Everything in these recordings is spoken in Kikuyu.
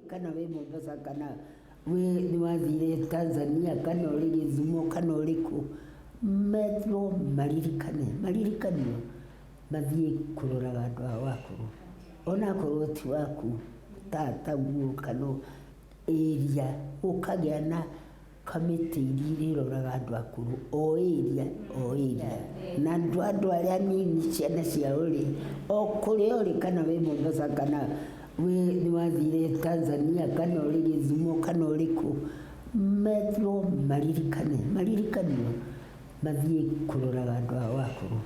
Kana wĩ Mombasa kana wĩ nĩ wathire Tanzania kana ũrĩ Gĩthumo kana ũrĩ kũ, metirwo maririkane, maririkanio mathiĩ kũroraga andũ ao akũrũ. Onakorwo ti waku tataguo kana area gũkagĩa na kamĩtĩ iria irĩroraga andũ akũrũ o area o area. Na andũ andũ arĩa anini ciana ciao rĩ, o kũrĩa ũrĩ kana wĩ Mombasa kana wĩ nĩ wathire Tanzania kana ũrĩ Gĩthumo kana ũrĩ kũ, metirwo maririkane, maririkanio mathiĩ kũroraga andũ ao akũrũ.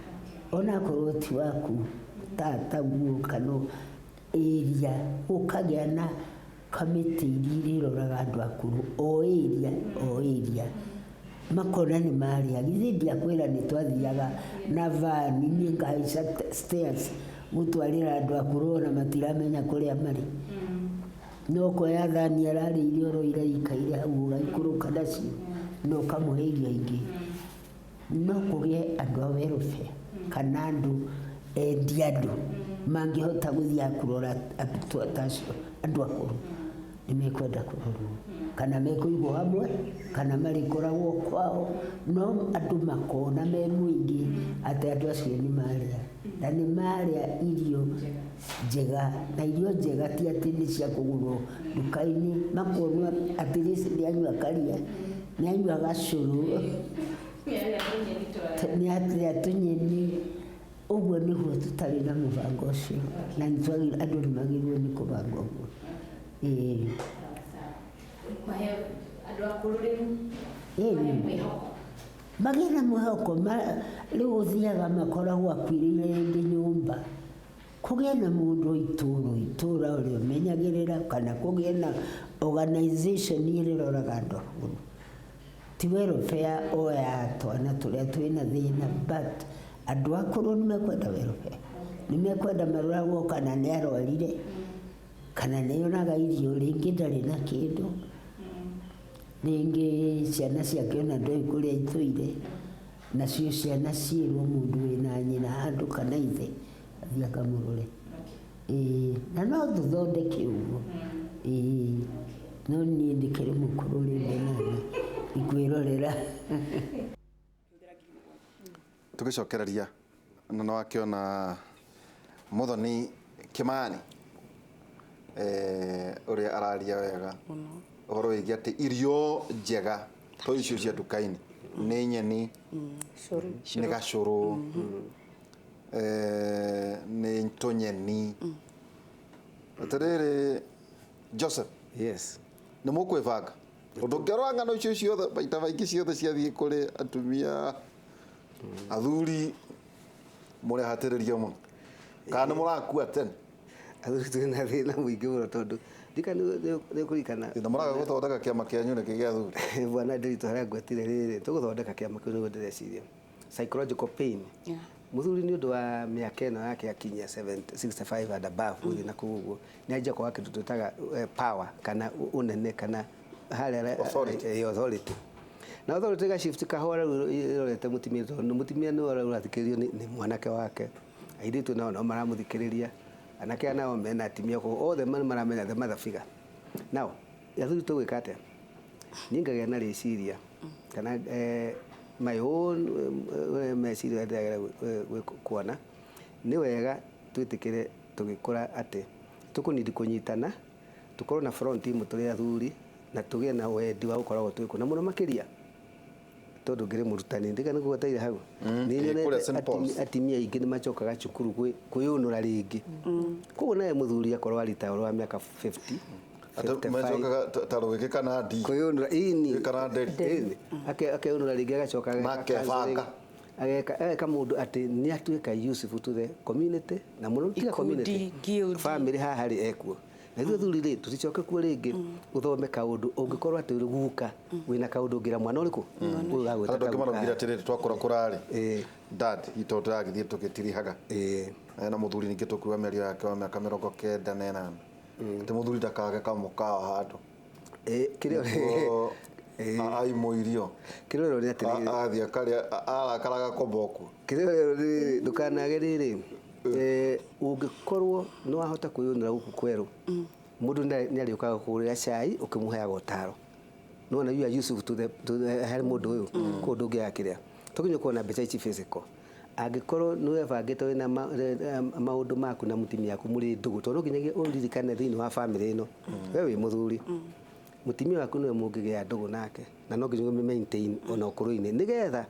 Onakorwo ti waku tataguo kana area gũkagĩa na kamĩtĩ iria irĩroraga andũ akũrũ o area o area makona nĩ marĩa. Githĩ ndiakwĩra nĩ twathiaga na van niĩ ngahaica stairs gũtwarĩra andũ akũrũ ona matiramenya kũrĩa marĩ. No koya thani ararĩire oro ira ikaire hau ũgaikũrũka nacio na ũkamũhe irio ingĩ. No kũgĩe andũ a welfare kana andũ endi andũ mangĩhota gũthiaga kũrora andũ ta acio, andũ akũrũ nĩ mekwenda kũrorwo kana mekũigwo hamwe kana marĩkoragwo kwao, no andũ makona me mũingĩ atĩ andũ acio nĩ marĩa na nĩ marĩa irio njega, na irio njega ti atĩ nĩ cia kũgũrwo nduka-inĩ, makonwo at least nĩ anyua karia, nĩ anyua gacũrũ, nĩ arĩa tũnyeni, ũguo nĩguo tũtarĩ na mũbango ũcio, na nĩ twagĩrĩirwo, andũ nĩ magĩrĩirwo nĩ kũbanga ũguo, ĩĩ. Mahe andũ akũrũ rĩu Ĩni. mahe mwĩhoko. Magĩe na mwĩhoko, rĩu ũthiaga makoragwo akuĩrĩire rĩngĩ nyũmba. Kũgĩe na mũndũ o itũũra o itũũra ũrĩa ũmenyagĩrĩra kana kũgĩe na organization ĩrĩa ĩroraga andũ akũrũ. Ti welfare o ya twana tũrĩa twĩna thĩna but andũ akũrũ nĩ mekwenda welfare. Nĩ mekwenda maroragwo kana nĩ arwarire, kana nĩ onaga irio, rĩngĩ ndarĩ na kĩndũ, rĩngĩ ciana ciake ona ndoĩ kũrĩa itũire. Nacio ciana ciĩrwo mũndũ wĩna nyina handũ kana ithe athiĩ akamũrore. Ĩĩ na no tũthondeke ũguo. Ĩĩ no niĩ ndĩkĩrĩ mũkũrũ rĩu nani ndikwĩrorera. Tũgĩcokereria na nĩ wakĩona Muthoni Kimani ũrĩa araria wega ũhoro wĩgiĩ atĩ irio njega to icio cia nduka-inĩ nĩ nyeni, nĩ gacũrũ, nĩ tũnyeni. Atĩrĩrĩ Joseph, Yes. nĩ mũkwĩbanga ũndũ ũngĩrora ng'ano icio ciothe maita maingĩ ciothe ciathiĩ kũrĩ atumia athuri mũrehatĩrĩrio mũno kana nĩ mũrakua tene? Athuri twĩ na thĩna mũingĩ mũno tondũ ndika nĩ ũkũririkana na mũraga gũthondeka kĩama kĩanyu nĩkĩ gĩa athuri? Bwana Ndiritu harĩa ngwetire rĩrĩ tũgũthondeka kĩama kĩu nĩguo ndĩreciria psychological pain. Mũthuri nĩ ũndũ wa mĩaka ĩno yake akinyia 65 and above gũthiĩ na kũu ũguo nĩ anjia kwaga kĩndũ twĩtaga power kana ũnene kana harĩa Authority. Authority. Na authority ĩga shift kahora rĩu ĩrorete mũtumia tondũ mũtumia nĩwe ũrĩa ũrathikĩrĩrio nĩ mwanake wake. Airĩtu nao no maramũthikĩrĩria, anake aya nao mena atumia kũu othe nĩ maramenya the mother figure. Now, athuri tũgwĩka atĩa? Niĩ ngagĩa na rĩciria kana my own meciria ũrĩa ndĩrageria kuona, nĩ wega twĩtĩkĩre tũgĩkũra atĩ tũkũ need kũnyitana, tũkorwo na front ĩmwe tũrĩ athuri na tũgĩe na wendi wa gũkoragwo twĩ kuo na mũno makĩria tondũ ngĩrĩ mũrutani ndika nĩ gũgweteire hau nĩ kũrĩa nyonete St. Paul's. Atimia aingĩ nĩ macokaga cukuru kwĩyũnũra rĩngĩ, koguo nawe mũthuri akorwo arita ũrĩ wa mĩaka 50 Atĩ 55 macokaga ta rũgĩkĩ kana ndi kwĩyũnũra ini kana nderi. Ĩni. Akeyũnũra rĩngĩ agacoka Na ageka counseling, akebanga. Ageka mũndũ atĩ nĩ atuĩka useful to the community na mũno tiga Ikundi, community guild. Family haha rĩ ekuo na ithuĩ athuri rĩ tũticoke kuo rĩngĩ ũthome kaũndũ ũngĩkorwo atĩ ũrĩ guka wĩna kaũndũ ũngĩra mwana ũrĩkũ ũyũ ũragwĩta Andũ angĩ ta maraugire guka. atĩrĩrĩ twakũra kũrarĩ dad itũ tũragĩthiĩ tũgĩtirihaga. Na mũthuri ningĩ tũkuga mĩario yake wa mĩaka 98 atĩ mũthuri ndakage kamũkawa handũ Kĩrĩa nĩguo aimwo irio kĩrĩa ũrona nĩ atĩrĩrĩ athiĩ akarĩa arakaraga komboku. Kĩrĩa ũrona rĩrĩ ndũkanage rĩrĩ, ũngĩkorwo nĩ wahota kwĩyũnũra gũkũ kwerũ. Mũndũ nĩ arĩũkaga kũgũrĩra cai ũkĩmũheaga ũtaro. Nĩwona you are useful to the harĩ mũndũ ũyũ kũu ndũngĩaga kĩrĩa tũkinya kuona mbeca ici physical. Angĩkorwo nĩ webangĩte wĩna maũndũ maku na mũtumia waku mũrĩ ndũgũ, tondũ no nginyagia ũririkane thĩinĩ wa family ĩno we wĩ mũthuri, mũtumia waku nĩwe mũngĩgĩa ndũgũ nake, na no nginya ũmĩ maintain ona ũkũrũ-inĩ, nĩgetha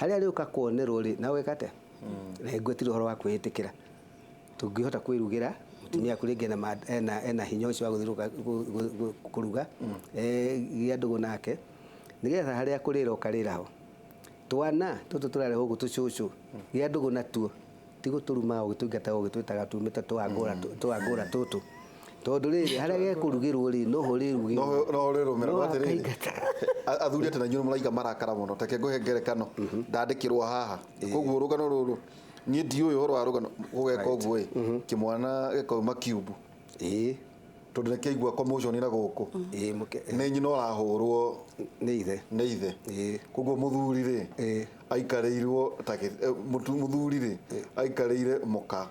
harĩa arĩũka kuonerwo rĩ, na ũgeka atĩa na ngwetire ũhoro wa kwĩĩtĩkĩra. Tũngĩhota kwĩrugĩra, mũtumia waku rĩngĩ ena hinya ũcio wa gũthiĩ kũruga, gĩa ndũgũ nake, nĩgetha harĩa kũrĩra ũkarĩra ho. Twana tũtũ tũrarehwo gũkũ tũcũcũ, gĩa ndũgũ natuo, ti gũtũrumaga ũgĩtũingataga ũgĩtwĩtaga tumĩte twangũra tũtũ, tondũ rĩrĩ harĩa gekũrugĩrwo rĩ, noho rĩrugĩrwo. No rĩrũmĩra. No atĩrĩrĩ, akaingata. Athuri atĩ na inyuĩ mũraiga marakara mũno. Reke ngũhe ngerekano ndandĩkĩrwo haha. Koguo rũgano rũrũ niĩ ndiũĩ ũhoro wa rũgano gũgeka ũguo ĩ, kĩmwana gĩkauma kiumbu tondũ nĩkĩaigua commotion na gũkũ Ĩĩ, mũke nĩ nyina ũrahũrwo nĩ ithe. Nĩ ithe. Koguo mũthuri rĩ aikarĩirwo ta mũthuri rĩ aikarĩire mũka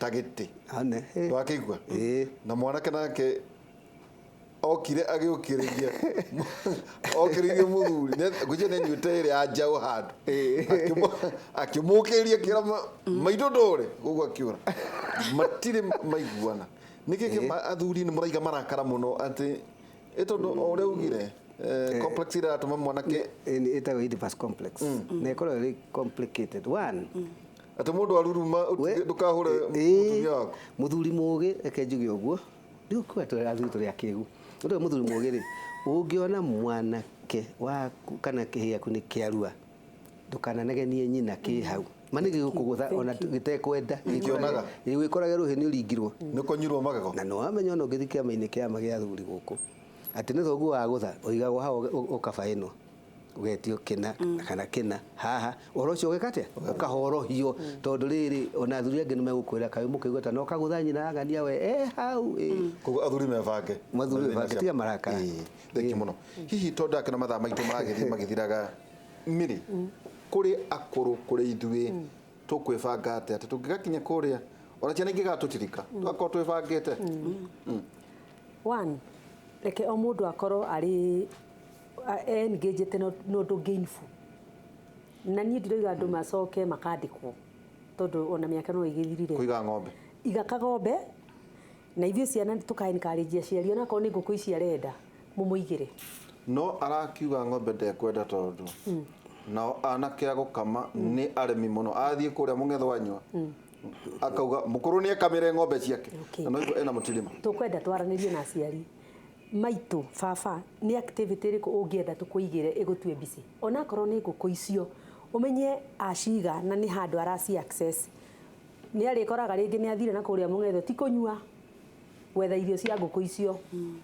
ta gĩtĩ. One. Wakĩigua? Ĩĩ. Na mwanake nake okire agĩũkĩrĩria okĩrĩirie mũthuri. Ngwĩciria nĩ anyuĩte ĩrĩa ya njaũ handũ. Akĩmũkĩria akĩra maitũ ndũrĩ koguo akiũra matirĩ maiguana. Nĩkĩ athuri nĩ mũraiga marakara mũno atĩ ĩ tondũ o ũrĩa ugire complex ĩrĩa ĩratũma mwanake? Ĩtagwo Oedipus complex na ĩkoragwo ĩrĩ complicated one. Atĩ mũndũ aruruma ndũkahũre mũtumia waku. Mũthuri mũgĩ, reke njuge ũguo, rĩu kuga tũrĩ athuri tũrĩ akĩgu. Ũndũ ũyũ, mũthuri mũgĩ rĩ, ũngĩona mwanake waku kana kĩhĩ gĩaku nĩ kĩarua, ndũkananegenie nyina kĩ hau, ma nĩ gĩgũkũgũtha ona gĩtekwenda. Gĩkĩonaga. Wĩkorage rũhĩ nĩ ũringirwo. Nĩ ũkonyirwo magego. Na nĩ wamenya ona ũngĩthiĩ kĩama-inĩ kĩama gĩa athuri gũkũ atĩ nĩ thoguo wagũtha, ũigagwo hau ũkaba ĩno ũgetio kĩna kana kĩna haha, ũhoro ũcio ũgeka atĩa, ũkahorohio, tondũ rĩrĩ ona athuri angĩ nĩ megũkwĩra kaĩ mũkĩigua ta no kagũtha nyina agania we e hau ĩ. Koguo athuri mebange. Athuri mebange, tiga marakara. Ĩĩ, thengiũ mũno. Hihi tondũ ndakĩona mathaa maitũ maragĩthiĩ magĩthiraga, mĩrĩ kũrĩ akũrũ kũrĩ ithuĩ tũkwĩbanga atĩa atĩ tũngĩgakinya kũrĩa ona ciana ingĩgatũtirika tũgakorwo twĩbangĩte? One, reke o mũndũ akorwo arĩ engaged na ũndũ gainful. Na niĩ ndiroiga andũ macoke makandĩkwo, tondũ ona mĩaka no ĩgĩthirire. Kũiga ng'ombe. Iga kagombe, na ithuĩ ciana tũka encourage aciari, onakorwo nĩ ngũkũ ici arenda, mũmũigĩre. No arakiuga ng'ombe ndekwenda tondũ nao anake a gũkama nĩ arĩmi mũno, athiĩ kũrĩa mũng'etho anyua akauga mũkũrũ nĩ akamĩre ng'ombe ciake. Na no ena mũtirima. Tũkwenda twaranĩrie na aciari maitũ, baba, nĩ activity ĩrĩkũ ũngĩenda tũkũigĩre ĩgũtue busy, onakorwo nĩ ngũkũ icio, ũmenye aciga na nĩ handũ araci access, nĩ arĩkoraga rĩngĩ nĩ athire na kũrĩa mũng'etho, ti kũnyua, gwetha irio cia ngũkũ icio,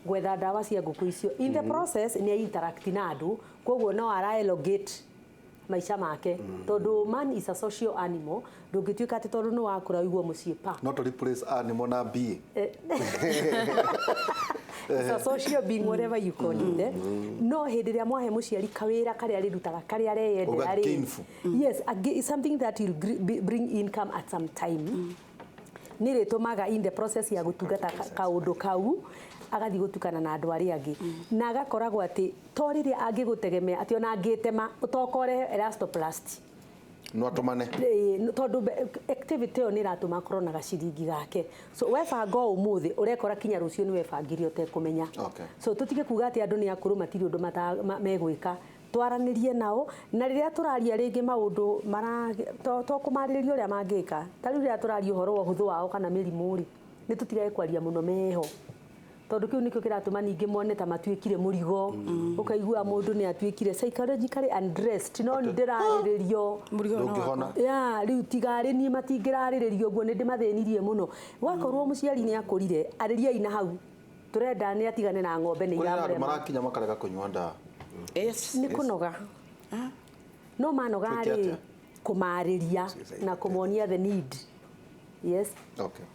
gwetha ndawa cia ngũkũ icio. In the process nĩ interact na andũ, koguo no ara elongate maica make, tondũ man is a social animal. Ndũngĩtuĩka atĩ tondũ nĩ wakũra ũiguo mũciĩ pa. No to replace animal na B. It's a social being, whatever you call it, eh? No hĩndĩ ĩrĩa mwahe mũciari kawĩra karĩa arĩrutaga, karĩa areyendera Uga rĩ, gainful. Yes, something that will bring income at some time, nĩ rĩtũmaga in the process ya gũtungata kaũndũ kau agathiĩ gũtukana na andũ arĩa angĩ, na agakoragwo atĩ to rĩrĩa angĩgũtegemea atĩ ona angĩtema ũtokore elastoplast. No atũmane. Tondũ activity ĩyo nĩ ĩratũma akorwo na gaciringi gake. So webanga o ũmũthĩ, ũrekora kinya rũciũ nĩ webangire ũtekũmenya. So tũtige kuga atĩ andũ nĩ akũrũ matirĩ ũndũ megwĩka. Twaranĩrie nao, na rĩrĩa tũraria rĩngĩ maũndũ mara to kũmarĩrĩria ũrĩa mangĩka, ta rĩu rĩrĩa tũraria ũhoro wa ũhũthũ wao kana mĩrimũ rĩ, nĩ tũtigage kwaria mũno meho, tondũ kĩu nĩkĩo kĩratũma ningĩ mone ta matuĩkire mũrigo. Ũkaigua mũndũ nĩ atuĩkire psychologically undressed, no nĩ ndĩrarĩrĩrio. Mũrigo no Ndũngĩhona. wakwa. Ya rĩu tigarĩ niĩ matingĩrarĩrĩrio ũguo, nĩ ndĩmathĩnirie mũno. Wakorwo mũciari nĩ akũrire, arĩriai na hau tũrenda nĩ atigane na ng'ombe nĩ Kũrĩ na andũ iramũrema. marakinya makarega kũnyua ndawa. Nĩ kũnoga, no manoga Twĩke rĩ, atĩa? kũmarĩria na kũmonia the need, yes.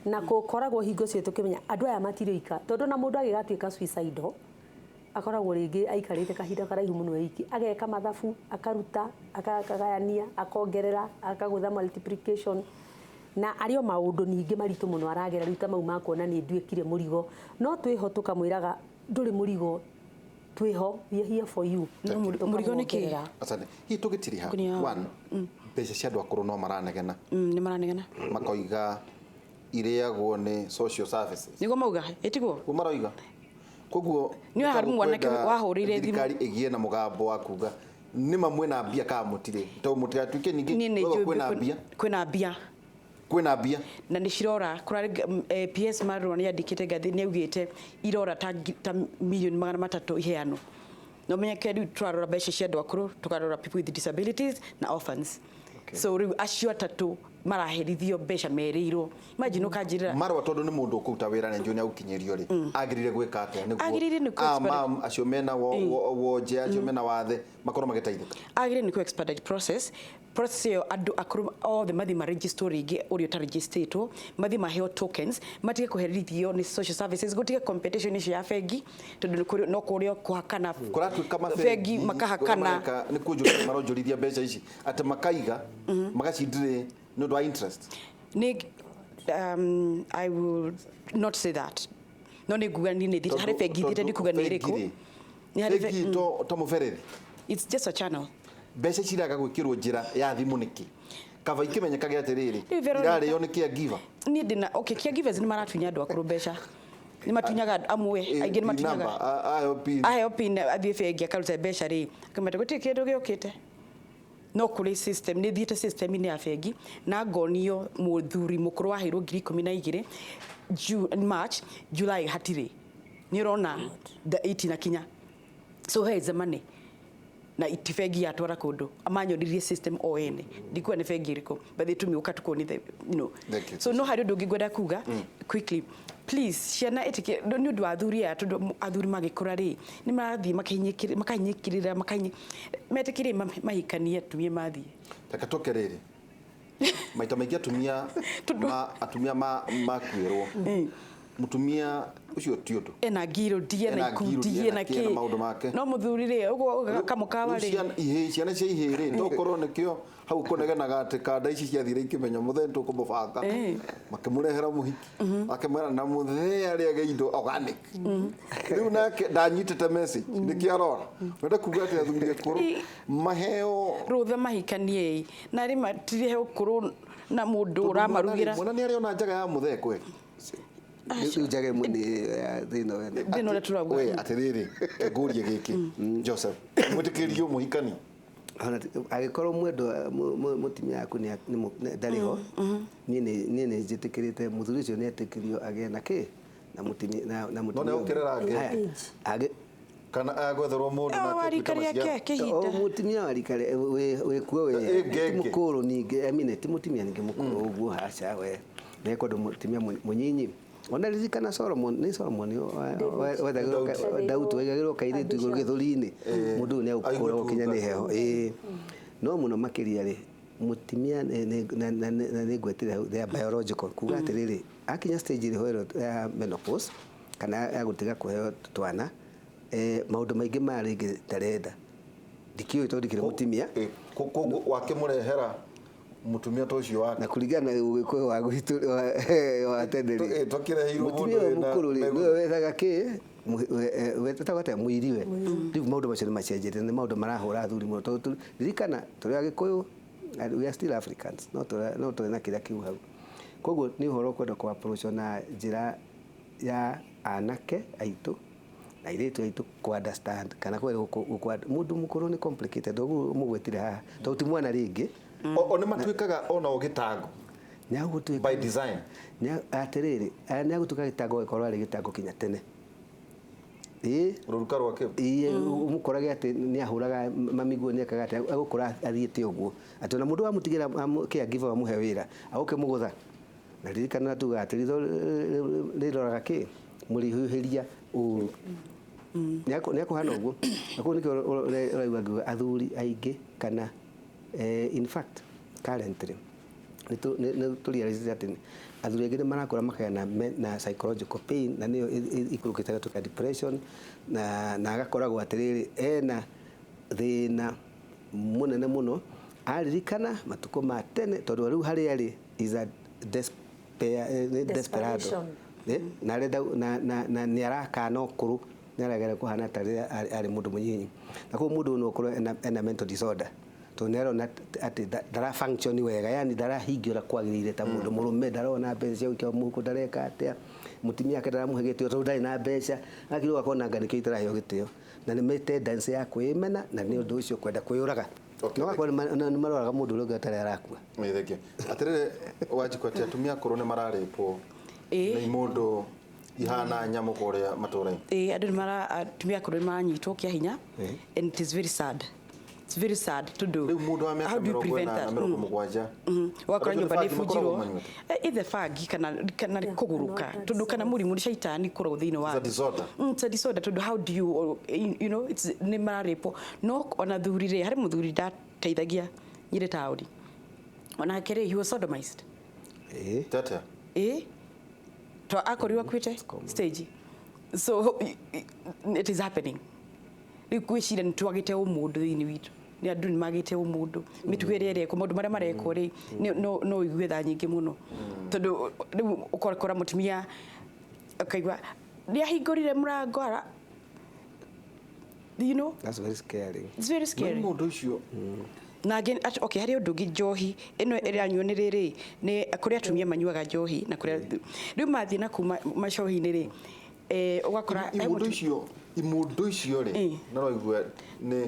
Na gũkoragwo hingo ciothe tũkĩmenya andũ aya matirĩ ika, tondũ na mũndũ agĩgatuĩka suicidal akoragwo rĩngĩ aikarĩte kahinda karaihu mũno eiki, ageka mathabu, akaruta, akagayania, akongerera, akagũtha multiplication. Na arĩ o maũndũ ningĩ maritũ mũno aragera rĩu ta mau ma kuona nĩ nduĩkire mũrigo, no twĩho tũkamwĩraga ndũrĩ mũrigo, twĩho, we are here for you. No mũrigo nĩ kĩ? Tũkamwongerera. Asante. Hihi tũgĩtiriha Kũnia- one, mbeca cia andũ akũrũ no maranegena, Nĩ maranegena. Makoiga irĩagwo nĩ social services. Nĩguo mauga ĩtiguo. Guo maroiga. Koguo Nĩ ũrĩa harĩ mwanake nĩtagũkwenda wahũrĩire thimũ. Thirikari ĩgĩe na mũgambo wa kuga nĩma mwĩna mbia kana mũtirĩ, tondũ mũtigatuĩke ningĩ Niĩ nĩ koguo njũĩ kwĩna mbia, kwĩna mbia kwĩna mbia. Na nĩ cirora kũrarĩ PS Marua nĩ andĩkĩte ngathĩ nĩ augĩte irora ta milioni 300 iheanwo. No menyeke rĩu tũrarora mbeca cia andũ akũrũ, tũkarora people with disabilities na orphans. So rĩu acio atatũ maraherithio mbeca merĩirwo. Imagine ũkanjĩrĩra Marũa, tondũ nĩ mũndũ ũkũruta wĩra na njũĩ nĩ agũkinyĩrio rĩ, agĩrĩire gwĩka atĩa nĩguo Agĩrĩire nĩ a mam acio mena wonje, acio mena wathe makorwo magĩteithĩka? Agĩrĩire nĩ kũ expedite process ĩyo, andũ akũrũ othe mathiĩ maregister rĩngĩ, ũrĩa ũtaregistĩtwo mathiĩ maheo tokens, matige kũherithio nĩ social services, gũtige competition icio ya bengi, tondũ nĩ no kũrĩ kũhakana. Kũratuĩka mabengi Bengi makahakana. Ũrĩa mareka nĩ kuonjorithia, maronjorithia mbeca ici atĩ makaiga magacindirĩ nĩ ũndũ wa interest. Nĩ I will not say that, no nĩ nguga niĩ nĩ thiĩte harĩ bengi, thiĩte ndikuga nĩ ĩrĩkũ. Nĩ harĩ Bengi to mũberethi. It's just a channel. Mbeca ciraga gwĩkĩrwo njĩra ya thimũ nĩkĩ, kaba ikĩmenyekage atĩrĩrĩ Rĩu Veronica- irarĩo nĩ caregiver? Niĩ ndĩna, okay, caregivers nĩ maratunya andũ akũrũ mbeca, nĩ matunyaga amwe, aingĩ nĩ PIN number, matunyaga. Aheo PIN. Aheo PIN athiĩ bengi akaruta mbeca rĩ, akameta gũtirĩ kĩndũ gĩũkĩte. No kũrĩ system, nĩ thiĩte system-inĩ ya bengi na ngonio mũthuri mũkũrũ waheirwo 12,000 March, July hatirĩ, nĩ ũrona itinakinya. So where is the money? Na ti bengi yatwara kũndũ, amanyonirie system o ene, ndikuwa nĩ bengi ĩrĩkũ, but they told me ũka tukuonithe. Thank you. So no harĩ ũndũ ũngĩ ngwenda kuga quickly, please. Ciana ĩtĩkĩ nĩ ũndũ wa athuri aya, tondũ athuri magĩkũra rĩ, nĩ marathiĩ makahinyĩkĩrĩra metĩkĩrie mahikanie atumia mathiĩ. Reke tũke rĩrĩ, maita maingĩ atumia atumia makuĩrwo, mũtumia ũcio ti ũndũ. Ena ngirũndi, ena Ena ikundi, ngirũndi, ena ena kĩ, ena kĩ. maũndũ make. No mũthuri rĩ, ũguo kamũkawa Rĩu rĩ, ciana cia ihĩĩ rĩ, tokorwo nĩkĩo hau kũnegenaga atĩ kanda ici ciathire ikĩmenya mũthee tũkũmũbanga, makĩmũrehera mũhiki, akĩmwĩra na mũthee arĩage indo organic. Rĩu nake ndanyitĩte message, nĩkĩo arora wenda kuga atĩ athuri akũrũ maheo rũtha mahikanie ĩ, na rĩ matirihe ũkũrũ na mũndũ ũramarugĩra. Mwana nĩ arĩ ona njaga ya mũthee kweli? Rĩu njage nĩ thĩna wene. Thĩna ũrĩa tũrauga. We atĩrĩrĩ, ngũrie gĩkĩ, Joseph, mwĩtĩkĩrio mũhikani? Ona angĩkorwo mwendwa mũtumia waku ndarĩ ho, niĩ nĩ njĩtĩkĩrĩte mũthuri ũcio nĩ etĩkĩrio agĩe na kĩ na mũtumia na mũtumia No nĩ okĩrĩra ũngĩ. angĩ. Haya, Kana agwetherwo mũndũ nake Wa rika atuĩke rĩake maciaro. o kĩhinda. mũtumia wa rika wĩkuo wĩ Ngenge. ti mũkũrũ ningĩ, I mean, ti mũtumia ningĩ mũkũrũ ũguo, haca we nĩkwendwo mũtumia mũnyinyi. Ona ririkana Solomon, nĩ Solomon wethagĩrwo Daudi waigagĩrwo kairĩtu igũrũ gĩthũri-inĩ, mũndũ ũyũ nĩ agũkũra gũkinya nĩ heho ĩĩ. No mũno makĩria rĩ, mũtumia na nĩ ngwetire hau, they are biological, kuga atĩrĩrĩ, akinya stage ĩrĩ ho ĩyo ya menopause kana ya gũtiga kũheo twana, maũndũ maingĩ maya rĩngĩ ndarenda, ndikĩũĩ tondũ ndikĩrĩ mũtumia. Koguo wakĩmũrehera mũtumia ta ũcio wake. Na kũringana na ũgĩkũyũ wa gwitũ wa tene rĩ, Twakĩreheirwo mũtumia mũndũ ũyũ wĩna mũkũrũ rĩ, mbegũ. nĩwe wethaga kĩ wetagwo atĩa, mũiriwe. Rĩu maũndũ macio nĩ macenjetie, nĩ maũndũ marahũra athuri mũno, tondũ ririkana tũrĩ Agĩkũyũ and we are still Africans, no tũrĩ na kĩrĩa kĩu hau. Koguo nĩ ũhoro ũkwenda kũ approach na njĩra ya anake aitũ na airĩtu aitũ kũ understand kana kwenda mũndũ mũkũrũ nĩ complicated ũguo mũgwetire haha, tondũ ti mwana rĩngĩ. O nĩ matuĩkaga ona o gĩtango Nĩagũtuĩka by design. Atĩrĩrĩ, nĩagũtuĩka gĩtango gĩkorwo arĩ gĩtango kinya tene, ĩĩ. Rũruka rwake. Ĩĩ, ũmũkorage atĩ nĩ ahũraga mamiguo, nĩ ekaga atĩ agũkũra athiĩte ũguo, atĩ ona mũndũ wamũtigĩra caregiver wamũhe wĩra agũkĩmũgũtha. Na ririkana tugaga atĩ ritho rĩroraga kĩ mũrihuhĩria ũru, nĩ akũhana ũguo. Na koguo nĩkĩo ũraigua ngiuga athuri aingĩ kana in fact currently nĩ tũrealize atĩ athuri aingĩ nĩ marakũra makagĩa na psychological pain, na nĩyo ikũrũkĩte gatuĩka depression, na agakoragwo atĩrĩrĩ ena thĩna mũnene mũno aririkana matukũ ma tene, tondũ rĩu harĩa arĩ is a desperado. Na arenda na nĩ arakana ũkũrũ, nĩ aragera kũhana ta rĩrĩa arĩ mũndũ mũnyinyi. Na koguo mũndũ no ũkorwo ena mental disorder, tondũ nĩ arona atĩ ndara function wega, yani ndarahingia ũrĩa kwagĩrĩire ta mũndũ mũrũme, ndarona mbeca cia gũikia mũhuko, ndareka atĩa, mũtumia wake ndaramũhe gĩtĩo tondũ ndarĩ na mbeca, akirwo akona anga nĩkĩo itaraheo gĩtĩo, na nĩ tendency ya kwĩmena, na nĩ ũndũ ũcio kwenda kwĩyũraga. No akorwo nĩ maroraga mũndũ ũrĩa ũngĩ atarĩ arakua. Thengiũ. Atĩrĩrĩ Wanjikũ, atĩ atumia akũrũ nĩ mararĩpwo nĩ mũndũ ihana nyamũ kũrĩa matũũra-inĩ. Ĩĩ, andũ nĩ mara atumia akũrũ nĩ maranyitwo kĩa hinya, and it is very sad. It's very sad to do. Rĩu mũndũ wa mĩaka How do you mĩrongo prevent ĩnana that? 70. Wakora Andũ nyũmba nĩ nĩ bangi makoragwo ĩbunjirwo. manyuĩte. Either bangi kana kũgũrũka, tondũ kana mũrimũ nĩ caitani koragwo thĩinĩ wa It's a disorder. It's a disorder, tondũ how do you, you know, it's nĩ mararĩpwo. No ona thuri rĩ, harĩ mũthuri ndateithagia nyĩrĩ taũni, onake rĩ, he was sodomized. Tete. Ĩĩ, to akorirwo akuĩte stage. So it is happening. Rĩu ngwĩciria nĩ twagĩte ũmũndũ thĩinĩ witũ, nĩ andũ nĩ magĩte ũmũndũ, mĩtugo ĩrĩa ĩrekwo, maũndũ marĩa marekwo rĩ, no ũigue tha nyingĩ mũno, tondũ rĩu ũkora mũtumia ũkaigua nĩ ahingũrire mũrango ara, you know. That's very scary. It's very scary. Mũndũ ũcio. Na again, okay, harĩ ũndũ ũngĩ, njohi ĩno ĩranyuo nĩ rĩrĩ, nĩ kũrĩ atumia manyuaga njohi, na kũrĩa rĩu mathiĩ na kuu macohi-inĩ rĩ, ũgakora Imũndũ icio, imũndũ icio rĩ, no ũigue nĩ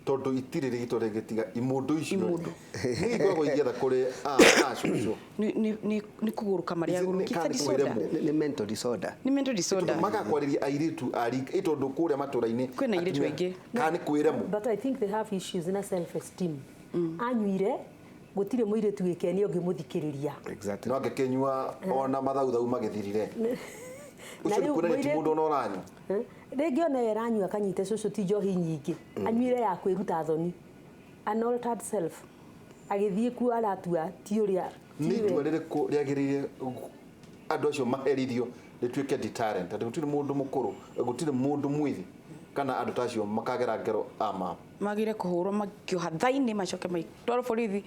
tondũ itirĩ rĩtwa rĩngĩ tiga imũndũ icio rĩ. Nĩ ikoragwo igĩetha kũrĩ a cũcũ. Nĩ kũgũrũka marĩa agũrũki. Kana It's a nĩ disorder. kwĩremwo? Nĩ mental disorder. Nĩ mental disorder. Tondũ magakwarĩria airĩtu a rika, tondũ kũrĩa matũũra-inĩ Kwĩna airĩtu atumia- aingĩ. Kana nĩ kwĩremwo? But I think they have issues na self esteem. Anyuire gũtirĩ mũirĩtu gĩkenia ũngĩmũthikĩrĩria. Exactly. No angĩkĩnyua ona mathauthau magĩthirire. Na Ũcio nĩ rĩu kuonania ti mũirĩtu- mũndũ ona ũranyua. Rĩngĩ ona ye aranyua akanyite cũcũ ti njohi nyingĩ, anyuire ya kwĩruta thoni, an altered self, agĩthiĩ kuo aratua ti ũrĩa ti Nĩ we. itua rĩrĩkũ rĩagĩrĩire andũ acio maherithio rĩtuĩke deterrent, atĩ gũtirĩ mũndũ mũkũrũ, gũtirĩ mũndũ mwĩthĩ kana andũ ta acio makagera ngero ama Magire kũhũrwo makĩoha thainĩ, macoke maitwarwo borithi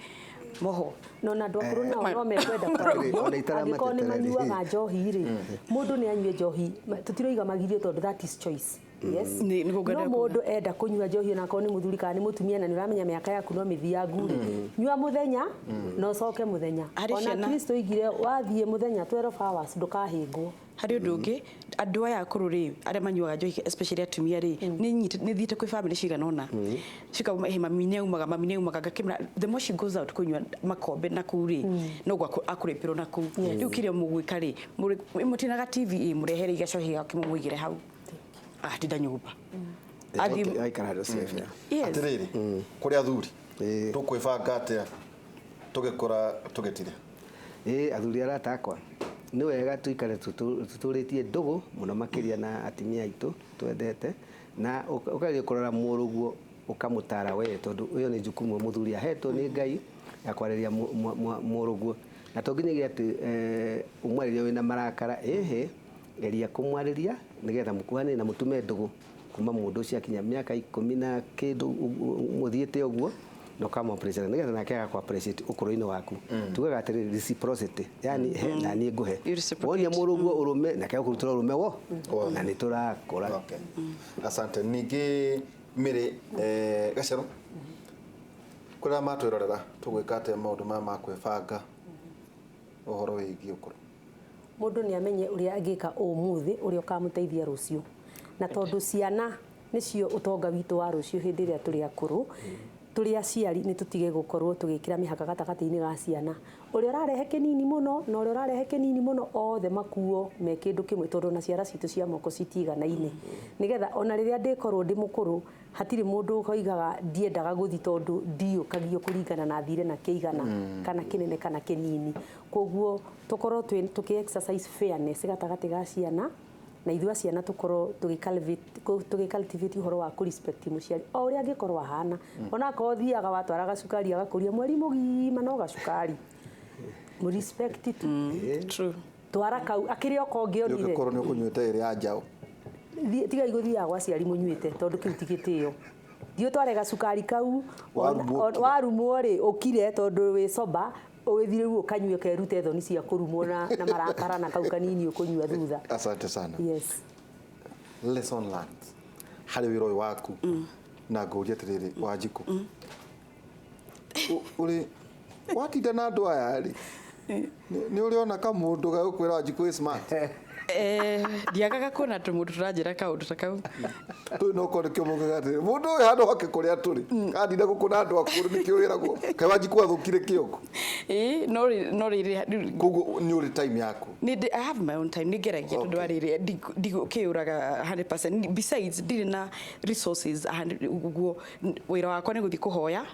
moho. No na andũ akũrũ nao no mekwenda Ona kwarĩrio itaramatetera angĩkorwo nĩ rĩ. manyuaga njohi rĩ, mũndũ nĩ anyue njohi, tũtiroiga magirio tondũ that is choice. Yes. Nĩ nĩguo ngwenda No kuga. mũndũ enda kũnyua njohi onakorwo nĩ mũthuri kana nĩ mũtumia, na nĩ ũramenya mĩaka yaku no mĩthiangu rĩ, nyua mũthenya na ũcoke mũthenya. Harĩ Ona ciana- Kristo oigire wathiĩ mũthenya 12 hours ndũkahĩngwo. Harĩ ũndũ ũngĩ, andũ aya akũrũ rĩ, arĩa manyuaga njohi, especially atumia rĩ, nĩ thiĩte kwĩ family cigana ũna cikauma, mami nĩ aumaga, mami nĩ aumaga, ngakĩmera the more she goes out kũnyua makombe na kũu rĩ, noguo akũrĩpĩrwo na kũu. Rĩu kĩrĩa mũgwĩka rĩ, mũtinaga TV ĩ, mũrehere igacohi gake mũmũigĩre hau atinda nyũmba. Athiĩ- Aikara handũ safe, yeah. Yes. Atĩrĩrĩ, kũrĩ athuri, Ĩĩ. tũkwĩbanga atĩa tũgĩkũra tũgĩtire? Ĩĩ, athuri arata akwa, nĩ wega tũikare tũtũrĩtie ndũgũ mũno makĩria na atumia aitũ twendete, na ũkageria kũrora mũrũguo ũkamũtara we, tondũ ũyũ nĩ jukumu mũthuri ahetwo nĩ Ngai ya kwarĩria mũrũguo, na to nginyagia atĩ ũmwarĩrie wĩna marakara, ĩhĩ, geria kũmwarĩria nĩgetha mũkuhanĩre na mũtume ndũgũ kuma mũndũ ũcio akinya mĩaka 10 na kĩndũ mũthiĩte ũguo, na ũkamũ appreciate nĩgetha nake agakũ appreciate ũkũrũ-inĩ waku. Tugaga atĩrĩrĩ, reciprocity, yani he na niĩ ngũhe. You reciprocate. Wonia mũrũguo ũrũme, nake agũkũrutĩra ũrũme wo, na nĩ tũrakũra. Okay. Asante. Ningĩ Mĩrĩ, Gacerũ, kũrĩa matwĩrorera tũgwĩka atĩa maũndũ maya ma kwĩbanga ũhoro wĩgiĩ ũkũrũ? Mũndũ nĩ amenye ũrĩa angĩka ũmũthĩ ũrĩa ũkamũteithia rũciũ, na tondũ ciana nĩcio ũtonga witũ wa rũciũ hĩndĩ ĩrĩa tũrĩ akũrũ, tũrĩ aciari nĩ tũtige gũkorwo tũgĩkĩra mĩhaka gatagatĩ-inĩ ga ciana, ũrĩa ũrarehe kĩnini mũno na ũrĩa ũrarehe kĩnini mũno, othe makuo me kĩndũ kĩmwe, tondũ ona ciara citũ cia moko citiganaine, nĩgetha ona rĩrĩa ndĩkorwo ndĩ mũkũrũ hatirĩ mũndũ ũkoigaga ndiendaga gũthi tondũ ndiũkagio kũringana na thire na kĩigana kana kĩnene kana kĩnini. Koguo tũkorwo tũkĩ exercise fairness gatagatĩ ga ciana, na ithuĩ ciana tũkorwo tũgĩ cultivate ũhoro wa kũ respect mũciari o ũrĩa angĩkorwo ahana, ona akorwo thiaga watwara gacukari agakũria mweri mũgima no gacukari, mũ respect tu. True. Twara kau akĩrĩ o kongĩonire. Ũngĩkorwo nĩ ũkũnyuĩte ĩrĩa ya njaũ. Tigai gũthiaga gwa aciari mũnyuĩte tondũ kĩu ti gĩtĩo. Thiĩ ũtware gacukari kau, Warumwo ũkire. warumwo rĩ ũkire tondũ wĩ sober, Ũgĩthiĩ rĩu ũkanyue kerute thoni cia kũrumwo na marakara na kau kanini ũkũnyua thutha. Asante sana. Yes. Lesson learned harĩ wĩra ũyũ waku na ngũrie atĩrĩrĩ Wanjikũ, ũrĩ watinda na andũ aya rĩ, nĩ ũrĩ ona kamũndũ gagũkwĩra Wanjikũ is smart? Ndiagaga kuona tũmũndũ tũranjĩra kaũndũ ta kau. Tũu no korwo nĩkĩo maugaga atĩrĩrĩ, mũndũ ũyũ handũ hake kũrĩa tũrĩ andinda gũkũ na andũ akũrũ nĩkĩo wĩragwo kaĩ Wanjikũ athũkire kĩongo. Ĩĩ, no rĩrĩ koguo nĩ ũrĩ time yaku. I have my own time, nĩngeragia tondũ wa rĩrĩ ndigũkĩũraga 100%. Besides ndirĩ na resources ũguo wĩra wakwa nĩ gũthiĩ kũhoya,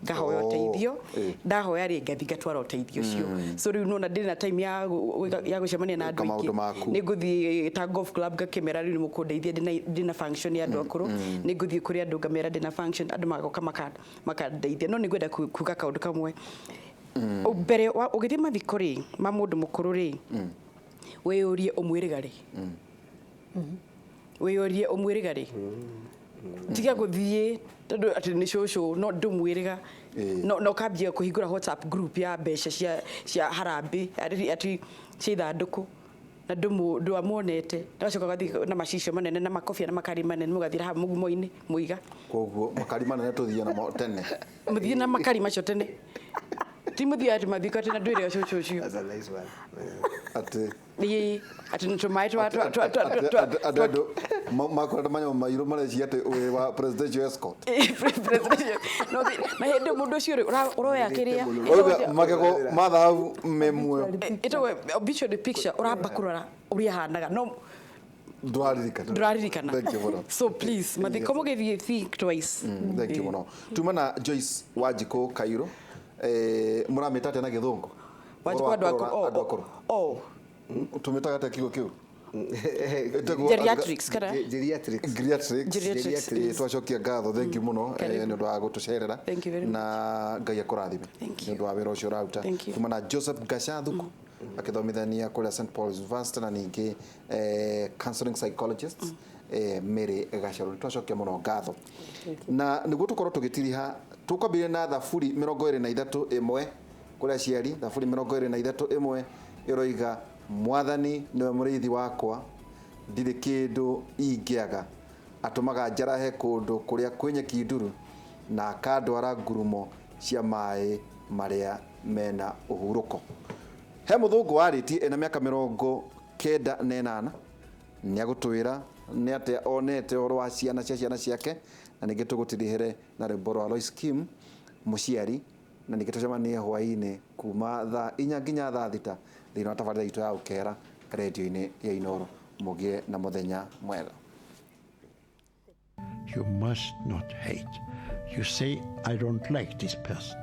ngahoya ũteithio, ndahoya rĩ ngathiĩ ngatwara ũteithio ũcio. So rĩu nona ndirĩ na time ya gũcemania na andũ aingĩ. Nĩngũthiĩ ta golf club ngakĩmera rĩu nĩmũkũndeithia ndĩna function ya andũ akũrũ, nĩngũthiĩ kũrĩ andũ ngamera ndĩna function, andũ magoka makandeithia. No nĩngwenda kuga kaũndũ kamwe. Mbere ũgĩthiĩ mathiko rĩ ma mũndũ mũkũrũ rĩ, wĩyũrie ũmwĩrĩga rĩ, wĩyũrie ũmwĩrĩga rĩ, tiga gũthiĩ tondũ atĩ nĩ cũcũ no ndũmwĩrĩga, no ũkambia kũhingũra WhatsApp group ya mbeca cia harambĩ atĩ cia ithandũkũ na ndwamuonete, agacoka ũgathiĩ na macicio manene na makobia na makari manene mũgathiĩ haha mũgumo-inĩ mũiga. Koguo makari manene tũthiĩ namo tene, mũthiĩ na makari macio tene, ti mũthiĩ atĩ mathiko atĩ na ndwĩrĩga cũcũ ũcio. Atĩ atĩ nĩ tũmaĩ twa andũ makorenda manyamũ mairũ mareciria atĩ wĩ wa presidential escort. Na hĩndĩ mũndũ ũcio rĩ ũroya kĩrĩa magego ma thahabu me muoyo, ĩtagwo obituary picture, ũramba kũrora ũrĩa ahanaga no ndũraririkana. Thank you mũno. So please mathiko mũgĩthiĩ think twice. Thank you mũno. Tuma na Joyce Wanjikũ Kairũ, mũramĩta atĩa na gĩthũngũ? Wanjikũ andũ akũrũ. Oh, tũmĩtaga atĩa kiugo kĩu? Geriatrics kana? Geriatrics. Geriatrics. Twacokia ngatho, thank you mũno nĩ ũndũ wa gũtũcerera na Ngai akũrathime nĩ ũndũ wa wĩra ũcio ũraruta. Tuma na Joseph Gacathuku akĩthomithania kũrĩa St Paul's University na ningĩ counseling psychologist Mary Gacaru. Nĩ twacokia mũno ngatho na nĩguo tũkorwo tũgĩtiriha tũkwambĩrĩria na thaburi 23:1 kũrĩ aciari. Thaburi 23:1 ĩroiga Mwathani nĩwe mũrĩithi wakwa, ndirĩ kĩndũ ingĩaga, atũmaga njarahe kũndũ kũrĩa kwĩ nyeki nduru na akandwara ngurumo cia maĩ marĩa mena ũhurũko. He mũthũngũ warĩtie ena mĩaka 98 nĩ agũtwĩra nĩ atĩa onete ũhoro wa ciana cia ciana ciake, na ningĩ tũgũtirihere na rwĩmbo rwa Lois Kim mũciari, na ningĩ tũcemanie hwaĩ-inĩ kuma thaa 4 nginya thaa 6 thĩinĩ wa tabarĩra itũ ya Ũkera redio-inĩ ya Inooro. Mũgĩe na mũthenya mwega. You must not hate. You say, I don't like this person,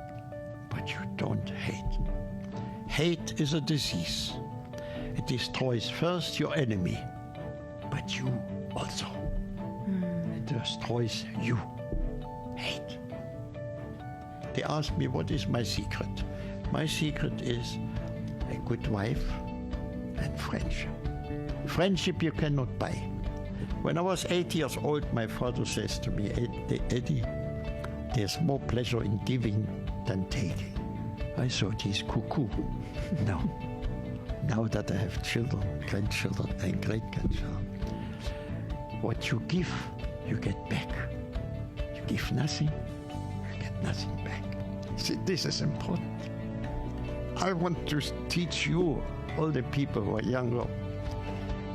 but you don't hate. Hate is a disease. It destroys first your enemy, but you also. It destroys you. Hate. They ask me, what is my secret? My secret is a good wife and friendship. Friendship you cannot buy. When I was 8 years old, my father says to me, Eddie, there's more pleasure in giving than taking. I thought he's cuckoo. No. Now that I have children, grandchildren and great-grandchildren, what you give, you get back. You give nothing, you get nothing back. See, this is important. I want to teach you, all the people who are younger,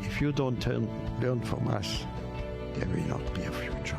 if you don't learn from us, there will not be a future.